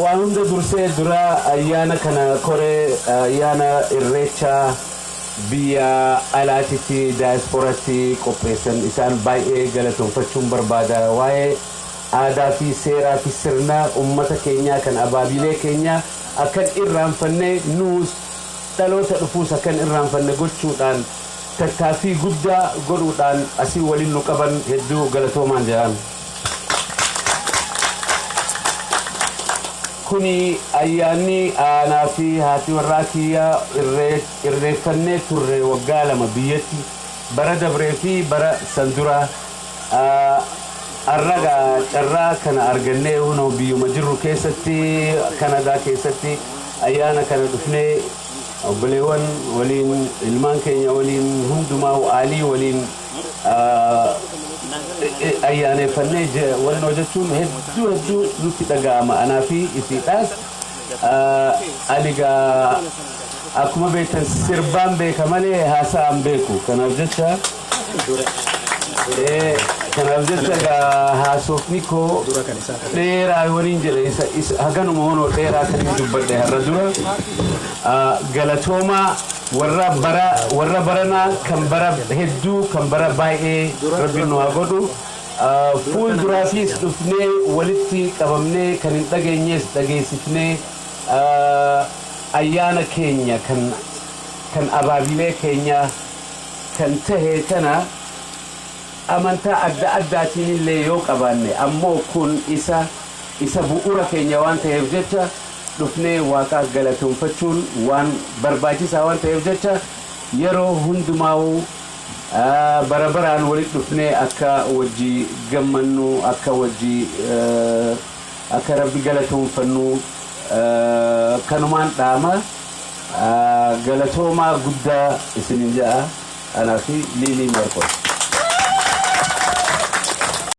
Waan hunda dursee dura ayyaana kana koree ayyaana Irreechaa biyya alaatitti daayispooratti qopheessan isaan baay'ee galatoonfachuun barbaada. Waa'ee aadaa fi seeraa fi sirna uummata keenyaa kan abaabilee keenyaa akkan irraanfanne, nuus dhaloota dhufuus akkan irraanfanne gochuudhaan tattaaffii guddaa godhuudhaan asii waliin nu qaban hedduu galatoomaan jedhan. Kuni ayyaanni aanaa fi haati warraa kiyyaa irreeffannee turre waggaa 2 biyyatti bara dabree fi bara san dura. Har'a carraa kana argannee hunoo biyyuma jirru keessatti, Kanadaa keessatti ayyaana kana dhufnee obboleewwan waliin, ilmaan keenya waliin, hundumaa aalii waliin ayyaaneffannee wannoo jechuun hedduu hedduu nutti dhaga'ama anaa fi isiidhaas. Ani gaa akkuma beektan sirbaan beeka malee haasa'aan beeku. Kanaaf jecha gaa haasofni koo dheeraa waliin jedhe isa haganuma honoo dheeraa kan hin dubbadhe har'a dura. Galatoomaa, warra bara warra baranaa kan bara hedduu kan bara baay'ee Rabbi nu haa godhu. Fuulduraafis dhufnee walitti qabamnee kan hin dhageenyees dhageessifnee ayyaana keenya kan abaabilee keenya kan tahe kana amantaa adda addaatiin illee yoo qabaanne ammoo kun isa bu'uura keenya waan ta'eef jecha dhufnee Waaqaa galatoonfachuun waan barbaachisaa waan ta'eef jecha yeroo hundumaa'uu bara baraan walitti dhufnee akka wajji gammannu, akka wajji akka Rabbi galatoonfannu kanumaan dhaama. Galatoomaa guddaa isinin jedha, anaa fi Liilii Marqos.